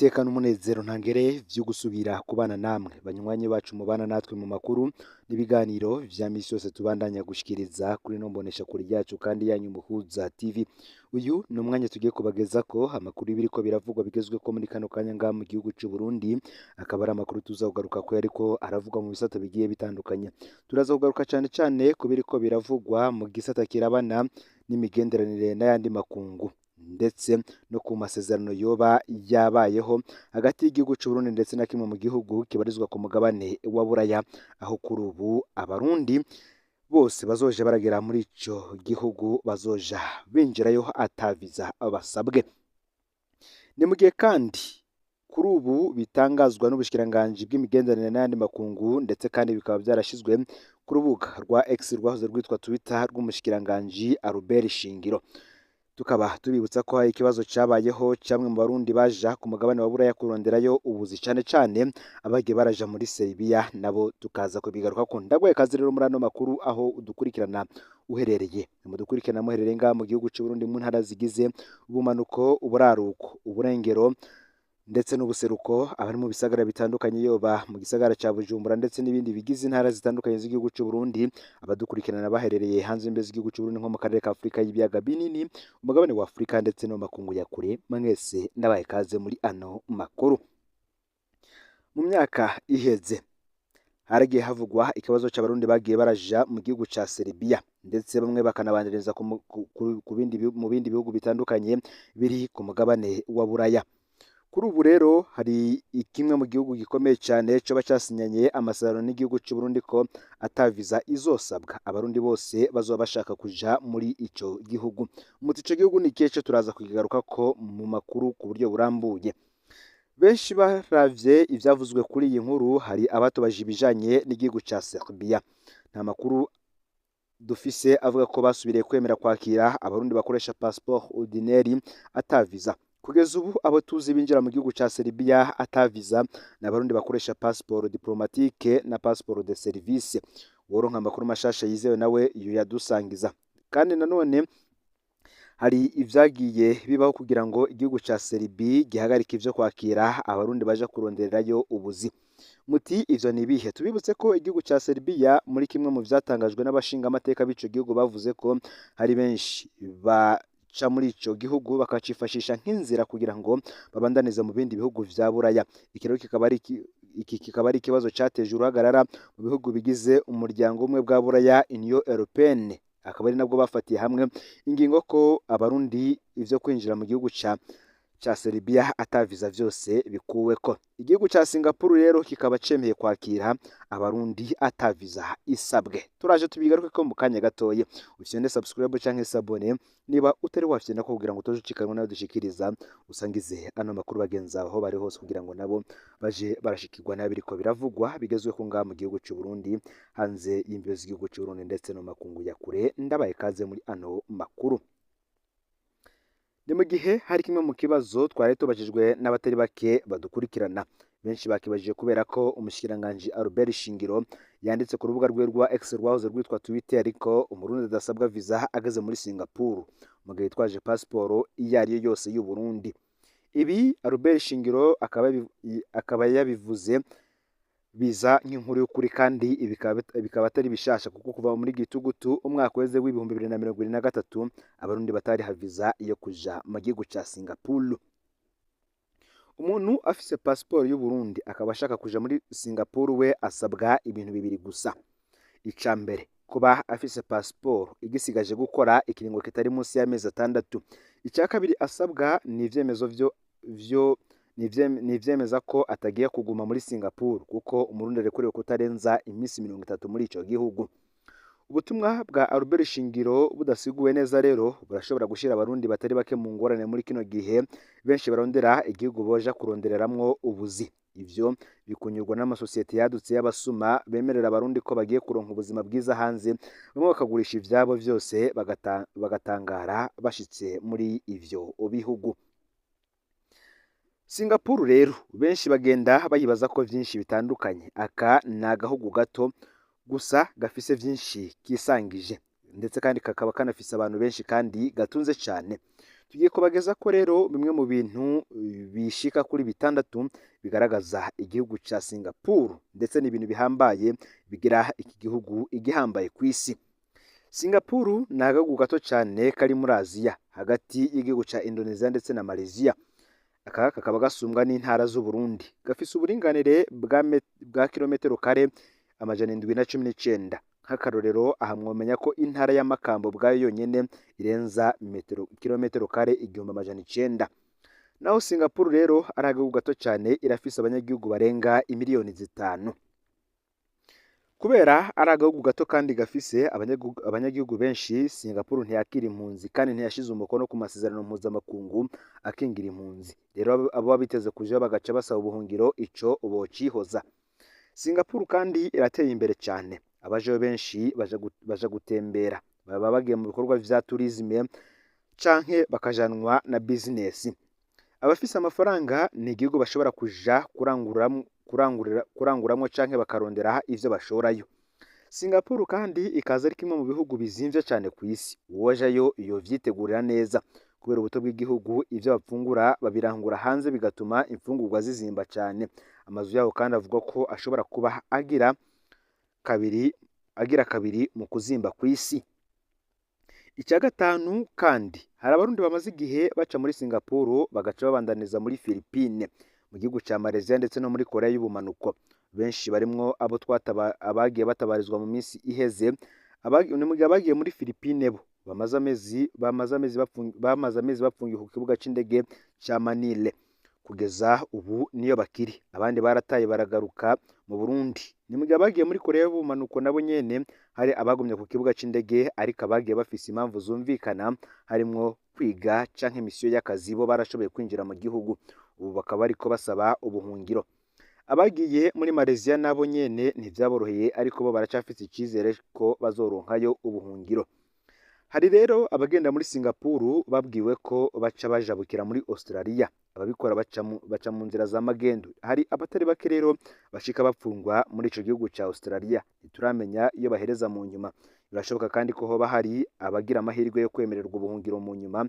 Niteka n'umunezero ntangere vyo gusubira kubana namwe banywanyi bacu mubana natwe mu makuru n'ibiganiro vya misi yose tubandanya gushikiriza kuri ino mboneshakure yacu kandi yanyu Muhuza TV. Uyu ni umwanya tugiye kubagezako amakuru y'ibiriko biravugwa bigezweko muri kano kanya ngaha mu gihugu c'u Burundi, akaba ari amakuru tuza kugarukako yariko aravugwa mu bisata bigiye bitandukanye. Turaza kugaruka cane cane ku biriko biravugwa mu gisata kirabana n'imigenderanire n'ayandi makungu, ndetse no ku masezerano yoba yabayeho hagati y'igihugu c'u Burundi ndetse na kimwe mu gihugu kibarizwa ku mugabane wa Buraya, aho kuri ubu abarundi bose bazoja baragera muri ico gihugu bazoja binjirayo ata visa basabwe. Ni mu gihe kandi kuri ubu bitangazwa n'ubushikiranganji bw'imigenderanire n'ayandi makungu, ndetse kandi bikaba vyarashizwe ku rubuga rwa X rwahoze rwitwa Twitter rw'umushikiranganji Albert Shingiro. Tukaba tubibutsa ko hari ikibazo cabayeho camwe mu barundi baja ku mugabane wa Buraya kuronderayo ubuzi, cane cane abagiye baraja muri Serbia, nabo tukaza kubigarukako. Ndaguhaye ikaze rero muri ano makuru aho udukurikirana uherereye. Mudukurikirana muherereye ngaha mu gihugu c'u Burundi mu ntara zigize ubumanuko, uburaruko, uburengero ndetse n'ubuseruko, abari mu bisagara bitandukanye yoba mu gisagara ca Bujumbura ndetse n'ibindi bigize intara zitandukanye z'igihugu c'u Burundi, abadukurikirana baherereye hanze y'imbibe z'igihugu c'u Burundi nko mu karere ka Afurika y'ibiyaga binini, umugabane wa Afurika ndetse no mu makungu ya kure, mwese ndabaye ikaze muri ano makuru. Mu myaka iheze haragiye havugwa ikibazo c'abarundi bagiye baraja mu gihugu ca Serbia, ndetse bamwe bakanabandaniriza mu bindi bihugu bitandukanye biri ku mugabane wa Buraya. Kuri ubu rero hari kimwe mu gihugu gikomeye cane coba casinyanye amasezerano n'igihugu c'u Burundi ko ata visa izosabwa abarundi bose bazoba bashaka kuja muri ico gihugu. Muti ico gihugu ni ikihe? Co turaza kukigarukako mu makuru ku buryo burambuye. Benshi baravye ivyavuzwe kuri iyi nkuru, hari abatubaje ibijanye n'igihugu ca Serbia. Nta makuru dufise avuga ko basubiriye kwemera kwakira abarundi bakoresha passeport ordinaire ata visa. Kugeza ubu abo tuzi binjira mu gihugu ca Serbia ata visa ni abarundi bakoresha passeport diplomatique na passeport de service. Woronka amakuru mashasha yizewe nawe yoyadusangiza. Kandi nanone hari ivyagiye bibaho kugira ngo igihugu ca Serbie gihagarike ivyo kwakira abarundi baja kurondererayo ubuzi. Muti ivyo ni ibihe? Tubibutse ko igihugu ca Serbia muri kimwe mu vyatangajwe n'abashingamateka b'ico gihugu bavuze ko hari benshi baca muri ico gihugu bakacifashisha nk'inzira kugira ngo babandanize mu bindi bihugu vya Buraya. Iki rero kikaba ari ikibazo cateje uruhagarara mu bihugu bigize umuryango umwe bwa Buraya, Union Européenne. Akaba ari nabwo bafatiye hamwe ingingo ko abarundi ivyo kwinjira mu gihugu ca Serbia ata visa vyose bikuweko. Igihugu ca Singapore rero kikaba cemeye kwakira abarundi ata visa isabwe. Turaje tubigarukeko mu kanya gatoye. Ufyonde subscribe canke s'abonner niba utari wafyonda kugira ngo utoje ucikanwa nayo dushikiriza, usangize ano makuru bagenzi aho bari hose kugira ngo nabo baje barashikirwa n'abiriko biravugwa bigezweho ngaha mu gihugu c'u Burundi, hanze y'imbibe z'igihugu c'u Burundi ndetse no makungu ya kure. Ndabaye ikaze muri ano makuru. Ni mu gihe hari kimwe mu kibazo twari tubajijwe n'abatari bake badukurikirana. Benshi bakibajije kubera ko umushikiranganji Albert Shingiro yanditse ku rubuga rwe rwa X rwahoze rwitwa Twitter ariko umurundi adasabwa visa ageze muri Singapore mu gihe yitwaje pasiporo iyo ariyo yose y'u Burundi. Ibi Albert Shingiro akaba yabivuze biza nk'inkuru y'ukuri, kandi ibi bikaba atari bishasha, kuko kuva muri gitugutu umwaka weze w'2023 abarundi batariha visa yo kuja mu gihugu ca Singapore. Umuntu afise pasiporo y'u Burundi akaba ashaka kuja muri Singapore we asabwa ibintu bibiri gusa. Ica mbere, kuba afise pasiporo igisigaje gukora ikiringo kitari munsi y'amezi 6. Ica kabiri asabwa ni ivyemezo vyo ni ivyemeza ko atagiye kuguma muri Singapore, kuko umurundi arekuriwe kutarenza iminsi 30 muri ico gihugu. Ubutumwa bwa Albert Shingiro budasiguwe neza rero burashobora gushira abarundi batari bake mu ngorane muri kino gihe benshi barondera igihugu boja kurondereramwo ubuzi. Ivyo bikunyurwa n'amasosiyete yadutse y'abasuma bemerera abarundi ko bagiye kuronka ubuzima bwiza hanze, bamwe bakagurisha ivyabo vyose bagatangara bashitse muri ivyo bihugu. Singapore rero benshi bagenda bayibaza ko vyinshi bitandukanye. Aka ni agahugu gato gusa gafise vyinshi kisangije, ndetse kandi kakaba kanafise abantu benshi kandi gatunze cane. Tugiye kubageza ko rero bimwe mu bintu bishika kuri bitandatu bigaragaza igihugu ca Singapore, ndetse n'ibintu bihambaye bigira iki gihugu igihambaye ku isi. Singapore ni agahugu gato cane kari muri Aziya, hagati y'igihugu ca Indonesia ndetse na Malaysia. Aka kakaba gasumbwa n'intara z'Uburundi. Gafise uburinganire bwa kilometero kare 719. Nk'akarorero, aha mwomenya ko intara ya Makamba ubwayo yonyene irenza metero kilometero kare 1900. Naho Singapore rero ari agahugu gato cane, irafise abanyagihugu barenga imiliyoni 5. Kubera ari agahugu gato kandi gafise abanyagihugu benshi, Singapore ntiyakira impunzi kandi ntiyashize umukono ku masezerano mpuzamakungu akingira impunzi. Rero abo biteze kujayo bagaca basaba ubuhungiro, ico bocihoza. Singapore kandi irateye imbere cane. Abajayo benshi baja gutembera, baba bagiye mu bikorwa vya tourisme canke bakajanwa na business. Abafise amafaranga ni igihugu bashobora kuja kuranguramwo canke bakarondera ivyo bashorayo. Singapore kandi ikaza ari kimwe mu bihugu bizimvye cane kw'isi. Uwojayo yovyitegurira neza. Kubera ubuto bw'igihugu, ivyo bafungura babirangura hanze, bigatuma imfungurwa zizimba cane. Amazu yaho kandi avuga ko ashobora kuba agira kabiri mu kuzimba kw'isi. Icya gatanu kandi, hari Abarundi bamaze igihe baca muri Singapore bagaca babandaniza muri Philippines, mu gihugu ca Malaysia ndetse no muri Korea y'ubumanuko. Benshi barimwo abo twataba abagiye batabarizwa mu minsi iheze. Ni mu gihe abagiye muri Philippines bo bamaze amezi bapfungiwe ku kibuga c'indege ca Manila. Kugeza ubu niyo bakiri. Abandi barataye baragaruka mu Burundi. Ni mu gihe abagiye muri Korea y'ubumanuko nabo nyene hari abagumye ku kibuga c'indege, ariko abagiye bafise impamvu zumvikana harimwo kwiga canke misiyo y'akazi bo barashoboye kwinjira mu gihugu. Ubu bakaba bariko basaba ubuhungiro. Abagiye muri Malaysia nabo nyene ntivyaboroheye, ariko bo baracafise icizere ko bazoronkayo ubuhungiro. Hari rero abagenda muri Singapore babwiwe ko baca bajabukira muri Australia. Ababikora baca mu nzira za magendu. Hari abatari bake rero bashika bapfungwa muri ico gihugu ca Australia. Ntituramenya iyo bahereza mu nyuma. Birashoboka kandi ko hoba hari abagira amahirwe yo kwemererwa ubuhungiro mu nyuma.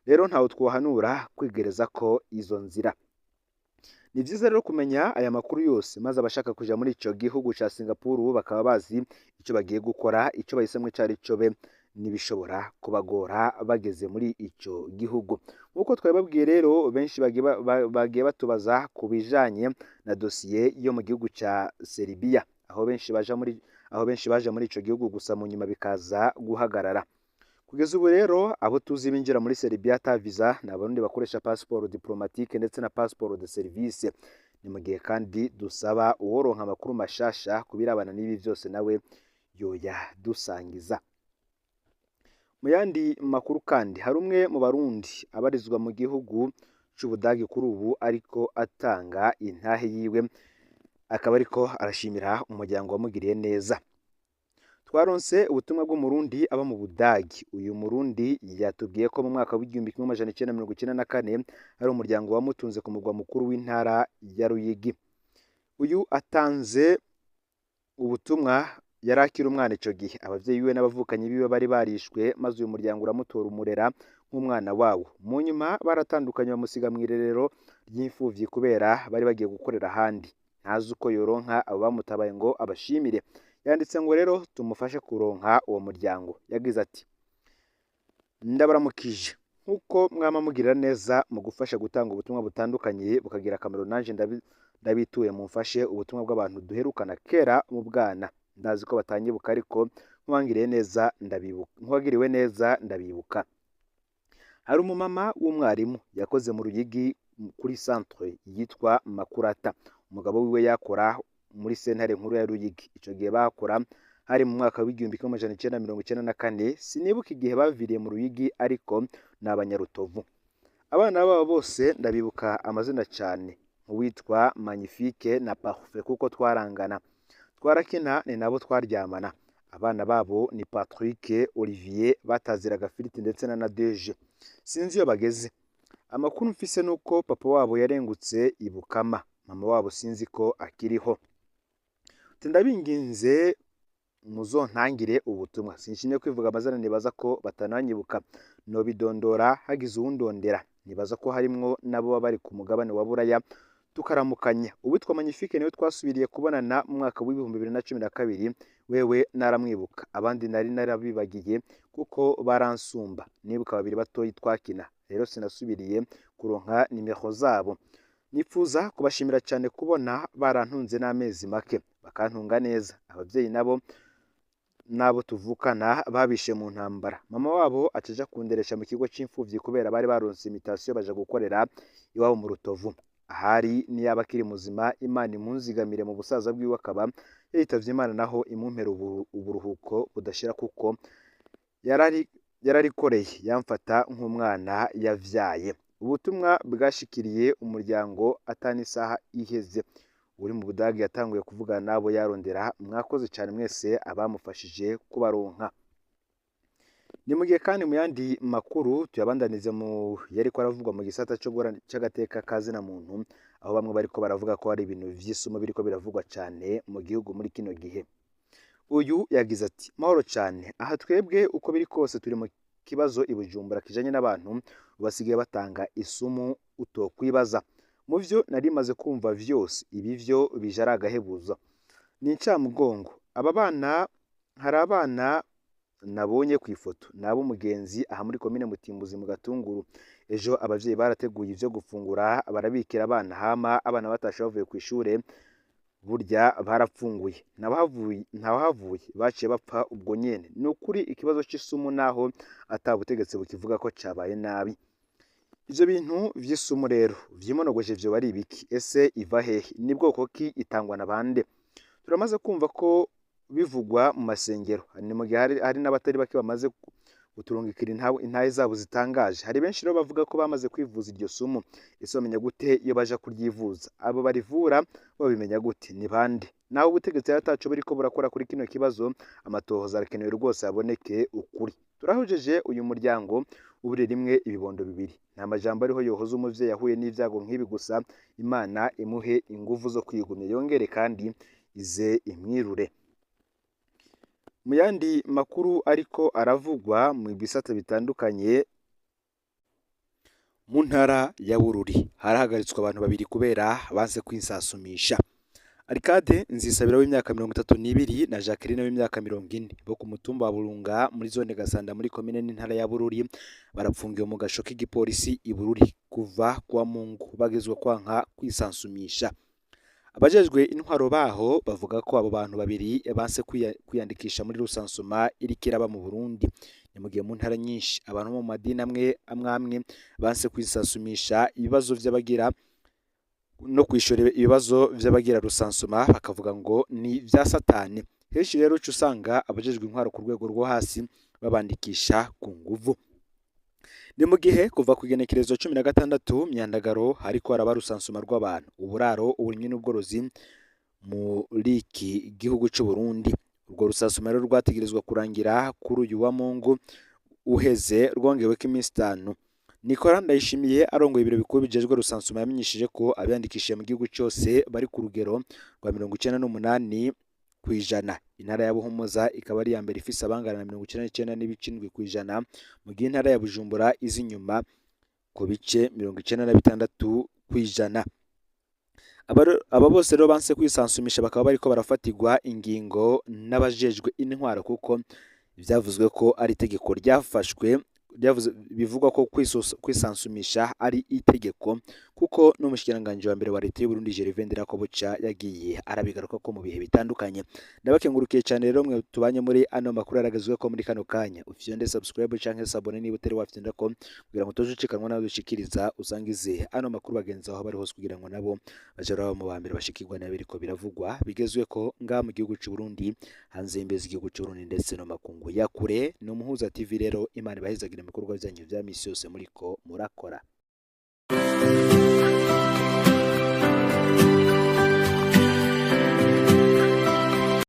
Rero ntawe twohanura kwigereza ko izo nzira. Ni vyiza rero kumenya aya makuru yose, maze abashaka kuja muri ico gihugu ca Singapore bakaba bazi ico bagiye gukora, ico bahisemwo ico ari co, be n'ibishobora kubagora bageze muri ico gihugu. Nk'uko twabibabwiye rero, benshi bagiye batubaza ku bijanye na dosiye yo mu gihugu ca Serbia, aho benshi baja muri ico gihugu, gusa mu nyuma bikaza guhagarara. Kugeza ubu rero, abo tuzi binjira muri Serbia ata visa ni Abarundi bakoresha passeport diplomatique ndetse na passeport de service. Ni mu gihe kandi dusaba uworonka amakuru mashasha ku birabana n'ibi vyose nawe yoya dusangiza. Mu yandi makuru kandi, hari umwe mu Barundi abarizwa mu gihugu c'Ubudagi kuri ubu ariko atanga intahe yiwe, akaba ariko arashimira umuryango wamugiriye neza. Twaronse ubutumwa bw'Umurundi aba mu Budagi. Uyu Murundi yatubwiye ko mu mwaka w'1994 hari umuryango wamutunze ku mugwa mukuru w'intara ya Ruyigi. Uyu atanze ubutumwa yari akiri umwana ico gihe. Abavyeyi biwe n'abavukanyi biwe bari barishwe, maze uyu muryango uramutora umurera nk'umwana wawo. Mu nyuma baratandukanye, bamusiga mw'irerero ry'imfuvyi kubera bari bagiye gukorera ahandi. Ntazi uko yoronka abo bamutabaye ngo abashimire. Yanditse ngo rero tumufashe kuronka uwo muryango. Yagize ati: "Ndabaramukije. Nk'uko mwama mugirira neza mu gufasha gutanga ubutumwa butandukanye bukagira akamaro, nanje ndabituye mumfashe ubutumwa bw'abantu duherukana kera mu bwana. Ndazi ko batanyibuka, ariko nk'uwangiriye neza ndabibuka, nk'uwagiriwe neza ndabibuka. Hari umumama w'umwarimu yakoze mu Ruyigi kuri centre yitwa Makurata. Umugabo wiwe yakora muri sentare nkuru ya Ruyigi. Ico gihe bakora hari mu mwaka w'1994. Sinibuka igihe baviriye mu Ruyigi, ariko ni Abanyarutovu. Abana babo bose ndabibuka amazina cane, nk'uwitwa Magnifique na Parfait, kuko twarangana, twarakina, ni nabo twaryamana. Abana babo ni Patrick, Olivier bataziraga Firiti ndetse na Nadege. Sinzi iyo bageze. Amakuru mfise nuko papa wabo yarengutse i Bukama. Mama wabo sinzi ko akiriho. Ndabinginze Muzontangire ubutumwa. Sinshimye kwivuga amazina, nibaza ko batananyibuka. Nobidondora hagize uwundondera. Nibaza ko harimwo nabo baba bari ku mugabane wa Buraya tukaramukanya. Uwitwa Magnifique niwe twasubiriye kubonana mu mwaka w'2012, wewe naramwibuka. Abandi nari narabibagiye kuko baransumba. Nibuka babiri batoyi twakina. Rero sinasubiriye kuronka nimero zabo. Nifuza kubashimira cyane kubona barantunze n'amezi make, bakantunga neza. Abavyeyi nabo n'abo tuvukana babishe mu ntambara. Mama wabo acaja kunderesha mu kigo c'imfuvyi kubera bari baronse imitation baja gukorera iwabo mu Rutovu. Ahari niyaba akiri muzima, Imana imunzigamire mu busaza bwiwe, akaba yitavye Imana naho imumpera uburuhuko budashira, kuko yararikoreye yamfata nk'umwana yavyaye. Ubutumwa bwashikiriye umuryango atanisaha iheze. Uri mu Budage yatanguye kuvugana nabo yarondera. Mwakoze cyane mwese abamufashije kubaronka. Ni mu gihe kandi mu yandi makuru tuyabandanize mu yariko aravugwa mu gisata c'agateka ka zina muntu, aho bamwe bariko baravuga ko hari ibintu vy'isomo biriko biravugwa cyane mu gihugu muri kino gihe. Uyu yagize ati: mahoro cyane, aha twebwe uko biri kose turi mu kibazo i Bujumbura kijanye n'abantu basigaye batanga isumu utokwibaza. Mu vyo nari maze kumva vyose, ibi vyo bije ari agahebuzo, ni incamugongo. Aba bana, hari abana nabonye ku ifoto nabo umugenzi aha muri komine Mutimbuzi mu Gatunguru. Ejo abavyeyi barateguye ivyo gufungura barabikira abana, hama abana batashe bavuye ku ishure burya barapfunguye, ntawahavuye, baciye bapfa ubwo nyene. Ni ukuri ikibazo c'isumu naho ata butegetsi bukivuga ko cabaye nabi. Ivyo bintu vy'isumu rero vyimonogoje vyoba ari ibiki? Ese iva hehe? Ni bwoko ki? Itangwa na bande? Turamaze kumva ko bivugwa mu masengero. Ni mu gihe hari n'abatari bake bamaze guturungikira intahe zabo zitangaje. Hari benshi rero bavuga ko bamaze kwivuza iryo sumu. Ese bamenya gute iyo baja kuryivuza? Abo barivura babimenya gute? Ni bande? Naho ubutegetsi ataco buriko burakora kuri kino kibazo, amatohoza arakenewe rwose haboneke ukuri. Turahujeje uyu muryango ubure rimwe ibibondo bibiri. Nta majambo ariho yohoza umuvyeyi yahuye n'ivyago nk'ibi, gusa Imana imuhe inguvu zo kwigumya, yongere kandi ize imwirure. Mu yandi makuru ariko aravugwa mu bisata bitandukanye, mu ntara ya Bururi harahagaritswe abantu babiri kubera banse kwisasumisha. Arikade Nzisabira w'imyaka 32 na Jacqueline w'imyaka 40 bo ku mutumba wa Burunga muri zone Gasanda muri komine n'intara ya Bururi barapfungiwe mu gasho k'igipolisi i Bururi kuva kuwa Mungu, bagezwa kwanka kwisansumisha. Abajejwe intwaro baho bavuga ko abo bantu babiri banse kwiyandikisha muri rusansuma iriko iraba mu Burundi. Ni mu gihe mu ntara nyinshi abantu bo mu madini amwe amwe banse kwisasumisha ibibazo vy'abagira no kwishura ibibazo vy'abagira rusansuma, bakavuga ngo ni vya satani. Henshi rero uca usanga abajejwe intwaro ku rwego rwo hasi babandikisha ku nguvu. Ni mu gihe kuva ku igenekerezo 16 Myandagaro hariko haraba rusansuma rw'abantu, uburaro, uburimyi n'ubworozi muri iki gihugu c'u Burundi. Urwo rusansuma rero rwategerezwa kurangira kuri uyu wa Mungu uheze, rwongeweko iminsi 5. Nicolas Ndayishimiye arongoye ibiro bikuru bijejwe rusansuma yamenyesheje ko abiyandikishije mu gihugu cose bari ku rugero rwa 98%. Intara ya Buhumuza ikaba ari iya mbere ifise abangana na 99.7%, mu gihe intara ya Bujumbura iza inyuma ku bice 96%. Aba bose rero banse kwisansumisha bakaba bariko barafatirwa ingingo n'abajejwe intwaro, kuko vyavuzwe ko ari itegeko ryafashwe, bivugwa ko kwisansumisha ari itegeko, kuko n'umushikiranganji wa mbere wa leta y'u Burundi Gervais Ndirakobuca yagiye arabigaruka ko mu bihe bitandukanye. Ndabakengurukiye cyane rero mwe tubanye muri ano makuru aragezwe ko muri kano kanya. Ufyonde subscribe canke s'abonner niba utari wafyonda ko, kugira ngo utoje ucikanwa nawe dushikiriza, usangize ano makuru bagenzi aho bari hose, kugira ngo nabo baje baba mu ba mbere bashikirwa n'abiriko biravugwa bigezwe ko ngaha mu gihugu c'u Burundi, hanze y'imbibe z'igihugu c'u Burundi ndetse no makungu ya kure. Ni Umuhuza TV rero. Imana ibahezagire mu bikorwa byanyu vya misi yose muriko murakora.